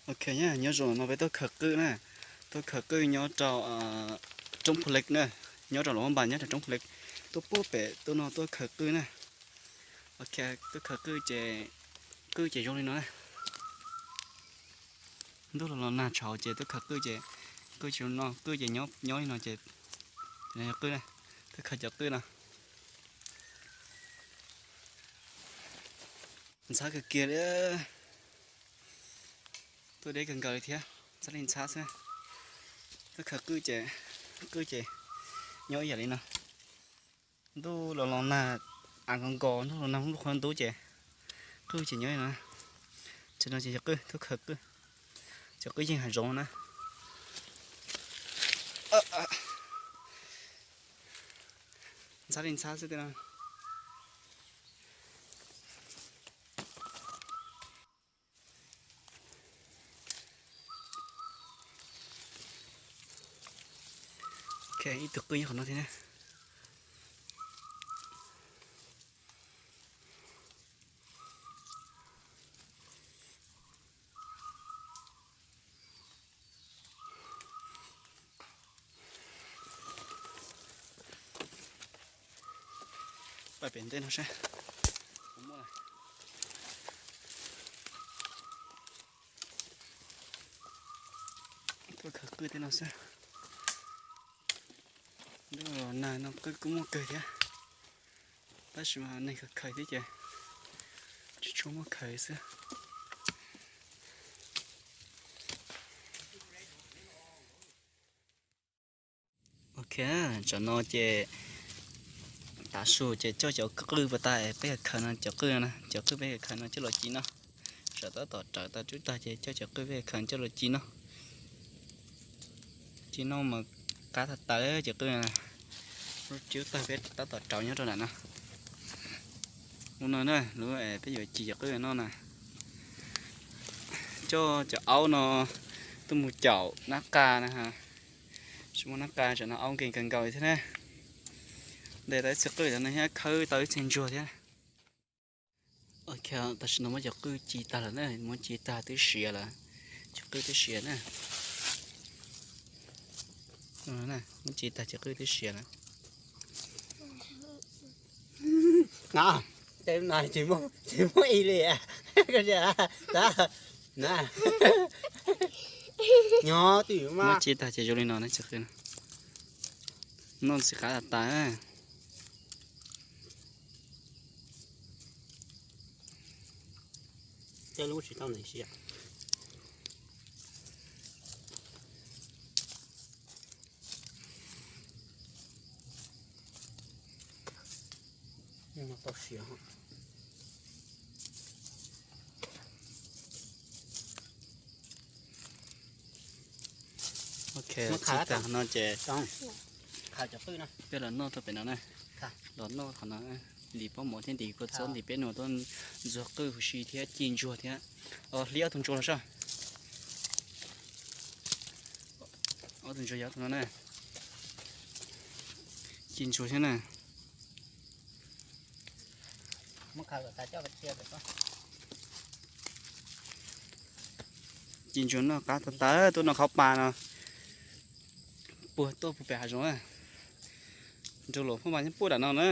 Ok, nyob zoo no peb tuaj khaws qwj na, tuaj khaws qwj nyob rau roob Phu Lek na, nyob rau Luam Phab Npas nyob rau roob Phu Lek, tuaj puag pem tuaj no tuaj khaws qwj na. Ok, tuaj khaws qwj ces, qwj ces zoo li no na. Ntuj los los nag tshauv ces tuaj khaws qwj ces, qwj ces zoo no, qwj ces nyob li no ces, qwj na, tuaj khaws cov qwj no. Ntxhab kawg kiag li, tuaj deb kawg nkaus li thiab, ntxhab li ntxhab xwb. Tuaj khaws qwj ces, qwj ces nyob ib yam li no. Ntuj los los nag, av nkos nkos, ntuj los nag lub qhov ntub ces qwj ces nyob li no. Ces no ces cov qwj, tuaj khaws qwj, cov qwj yeej hav zoov na. Ntxhab li ntxhab xwb tej no. Ok, ib tug qwj nyob qhov no thiab na. Pais pem ntej no saib. Tuaj khaws qwj tej no xwb. Ntuj los nag no qwj kuj muaj kawg thiab, tab sis mas neeg khaws khaws thiab ces tsis tshua muaj khaws xwb. Ok, tsam no ces tav su ces coj cov qwj puas tas peb khaws no, cov qwj no, cov qwj peb khaws no coj los ci noj. Tsam tab tom rawv tau cub tag ces coj cov qwj peb khaws coj los ci noj. Ci noj mas qab tag tawv cov qwj no. Lub cub tag peb tab tom rauv nyob rau nram no. Lub no na, lub peb yuav ci cov qwj noj na. Coj cov aub no tuaj mus caum nab qa na. Tsis muaj nab qa, tsam no aub nkees kawg nkaus li thiab na. Ntes tau ib txhia qwj no thiab, khawb tau ib txhia ntsuag thiab. Ok, tam sim no muab cov qwj ci tag lawm na, muab ci tag twb siav lawm. Cov qwj twb siav na. Muab ci tag cov qwj twb siav lawm. Muab ci tag ces zoo li no na, cov qwj no. Noj ntxim qab tas tas. Ok, ci tag no ces peb los noj tau pem no na. Los noj qhov no, ntim pob mov thiab ntim kua txob, ntim peb nus tuaj ntxuag qwj huv si thiab ci ntsuag thiab. Hliv ob tug ntsuag los soj. Ob tug ntsuag yog ob tug no na. Ci ntsuag thiab na. Ci ntsuag noj qab tas tas, tuaj noj qhov pas no. Puag tuaj puag pem hav zoov na. Nrug Luam Phab Npas nyob puag nram no na.